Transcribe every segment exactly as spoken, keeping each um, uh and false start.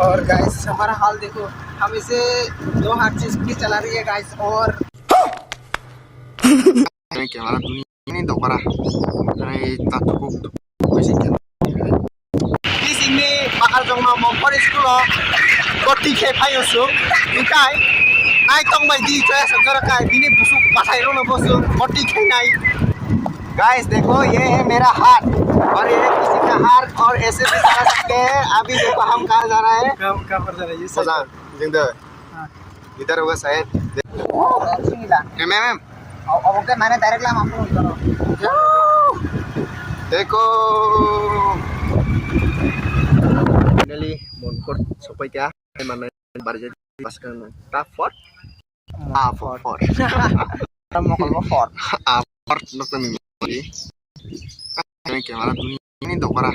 और गाइस, हमारा हाल देखो, हम इसे दो हाथ से स्कूटी चला रही है गाइस। और camera tuni ini dokara ai tatukuk kuisi khe. Bisingni Bakarjongma Mongkhor school o boti khe phaio sung, hikai nai tong bai di chaya sanjara kai bini busuk bathai rokno bo sung boti khe nai. Guys देखो, ये है मेरा हार और ये है किसी का हार और ऐसे भी चला सकते हैं। अभी देखो हम कहाँ जा रहा है। कहाँ, कहाँ पर जा रहा है? ये सही। Jingde. हाँ। इधर होगा शायद। Sini lah. Em, em, em. Oke, mana direct lah mampu. Deko. Finally, Mongkhor sopai kha. Mana barja pas kan. Ta for? Ah, for, for. Mokol mo for. Ah, for. Nokta ni. Ini kamera tuni ini dokara.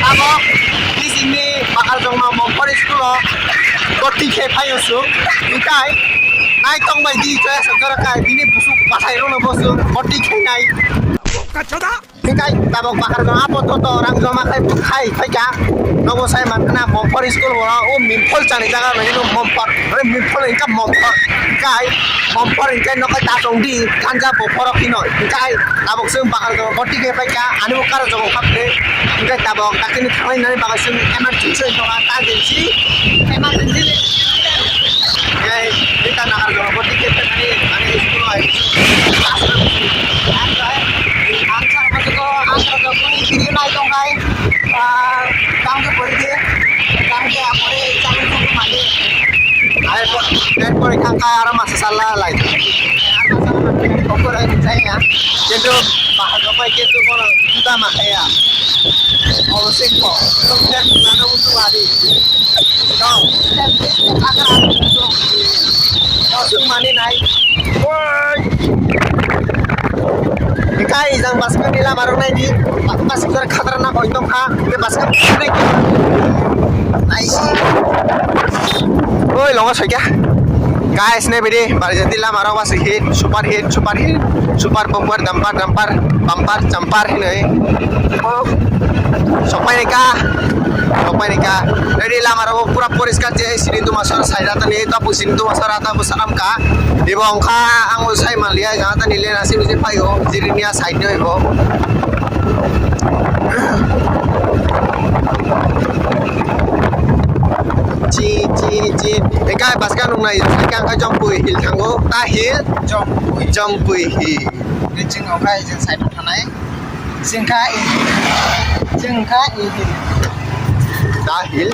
Abo bisingni Bakarjongma Mongkhor school o boti khe phaio sung, hikai nai tong bai di chaya sanjara kai bini busuk bathai rokno bo sung boti khe nai. Hikai tabok Bakarjong apo to to rang joma khai khai phaikha. Nobo sai mankha na Mongkhor school bo o Mimphol chani jaga no hino Mongkhor. Ore Mimphol hingkha Mongkhor. Hikai Mongkhor hingkhe nokai ta chong di ganja bo phorok hino. Hikai tabok chwng Bakarjong boti khe phaikha. Ani bo Karajong khapte. Hikai tabok takini thanglai nani bagwi chwng emergency tonga ta densi. Emergency. Hikai ita Nakarjong boti khe phaikha ni ani school hai. Ang sar masuk ko ang sar ko kuni kiri nai tong hai. Ah, tang ke pori de, tang ke apore, tang ke pori mani. Ai, po-, ai, pori kang kai aro masa sala lai. Aro masa sala lai, pokor ai, sai ya. Kintu, bahar ko pai kintu kono juta ma kaya. Oh, sing ko. Tum jan nana utu wadi. Tong, tem, tem, tem, akar, akar, tem, tem. Tong, sung mani nai. Woi. Hikai jang baskang ni lama rok nai di. Baskang jara khatara na koi tong kha. Be baskang nai di. Nai si. Oi, longo soikya. Guys, nai bidi, bari jadi lama rok basi hit, super hit, super hit, super bumper, dumper, dumper, bumper, jumper hinoi. Oh, sopai ni ka. Sopai ni ka. Nai di lama rok pura poriskar je, sini tu masuk saya datang ni, tapu sini tu masuk rata, bu sanam ka. Ibo wngkha ang bo sai manliya, jagata ni lane aswk se phaio, jirinia side ni ibo. Chi, chi, chi. Engkai baska nung nai, engkai engkai Jongpui hill thango. Ta hill? Jongpui. Jongpui hill. Ni chwng wngkha, chwng side o thanai. Chwng kha, chwng kha, Ta hill.